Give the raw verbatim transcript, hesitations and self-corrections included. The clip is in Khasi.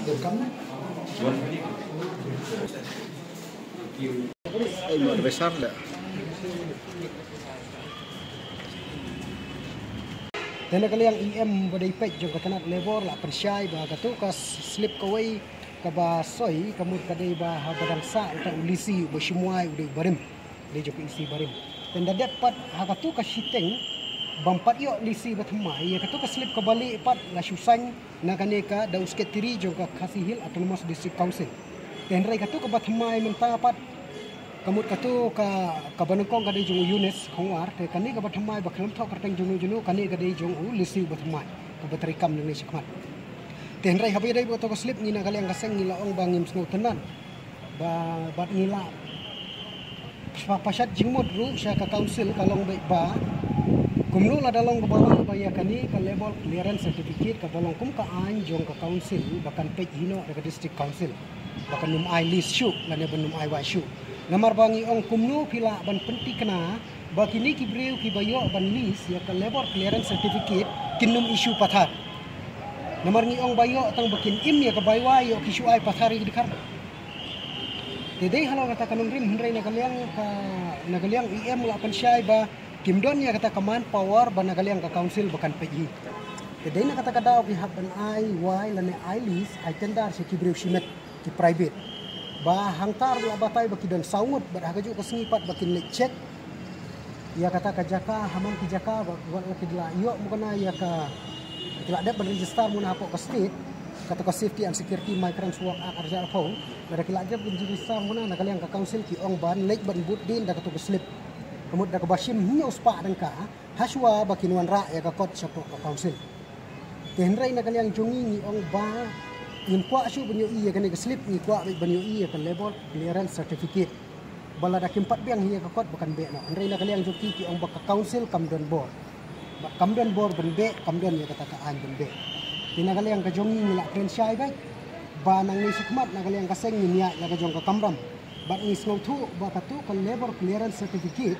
Te na ka liang EM ba dei peit jong ka tnat Labour la pynshai ba katu ka slip kawei kaba soi ka mut ka dei ba haba dang sah uta u lisi uba shimwai u dei u barim, dei jong ka EC barim. Te nda dep pat ha katu ka shiteng bam pat ïoh lisi ba thymmai, ïa katu ka slip kaba lieh pat la shu sain na kane ka da u Secretary jong ka Khasi Hills Autonomous District Council. Te hynrei katu kaba thymmai mynta pat ka mut katu ka, kaba nyngkong ka dei jong u Eunice Khongwar, te kane kaba thymmai ba khlem thoh kyrteng jong u jong u, kane ka dei jong u lisi uba thymmai kaba treikam nangne shakhmat. Te hynrei haba ïadei bad katu ka slip ngi na ka liang ka seng ngi la ong ba ngim sngewtynnat ba bad ngi la pa-, pashat jingmut ruh sha ka council ka long beit ba kumno lada long kaba lah ba ïa kane ka labour clearance certificate kaba long kum ka aiñ jong ka council ba kan peit hi noh da ka district council ba kan ym ai lease shuh lane ban ym ai wai shuh. Namar ba ngi ong kumno phi lah ban pynthikna ba kine ki briew kiba ïoh ban lease ïa ka labour clearance certificate kin ym issue pathar. Namar ngi ong ba ïoh tang ba kin im ïa ka bai wai ïoh ki shu ai pathar ïa ki dkhar. Te dei halor kata ka nongrim hynrei na ka liang ka, na ka liang EM la pynshai ba kim don ïa kata ka manpower ba na ka liang ka council ba kan peit hi. Te dei na kata ka daw ki hap ban ai wai lane ai lease, ai tender sha ki briew shimet ki private. Ba hangta ruh la batai ba ki don saw ngut bad ha kajuh ka sngi pat ba kin leit check ïa kata ka jaka ha man ki jaka ba wat la ki la ïoh mukna ïa ka, ki la dep ban register mukna hapoh ka state, kata ka Safety and Security Migrants Work Act arhajar arphew. Lada ki la dep ban register mukna na ka liang ka council ki ong ban leit ban bud dien da katu ka slip. Ka mut da kaba shim hynñiew spah tyngka hashwa ba kin wanrah ïa ka kot shapoh ka council. Te hynrei na ka liang jong ngi ngi ong ba ngim kwah shuh ban ïohi ïa kane ka slip, ngi kwah beit ban ïohi ïa ka labour clearance certificate. Ba lada kim pat biang hi ïa ka kot ba kan beh noh. Hynrei na ka liang jong ki ki ong ba ka council kam don bor. Ba kam don bor ban beh, kam don ïa kata ka aiñ ban beh. Te na ka liang ka jong ngi ngi la kren shai beit ba nangne shakhmat na ka liang ka seng ngin ïaid la ka jong ka kamram. Bad ngi sngewthuh ba katu ka labour clearance certificate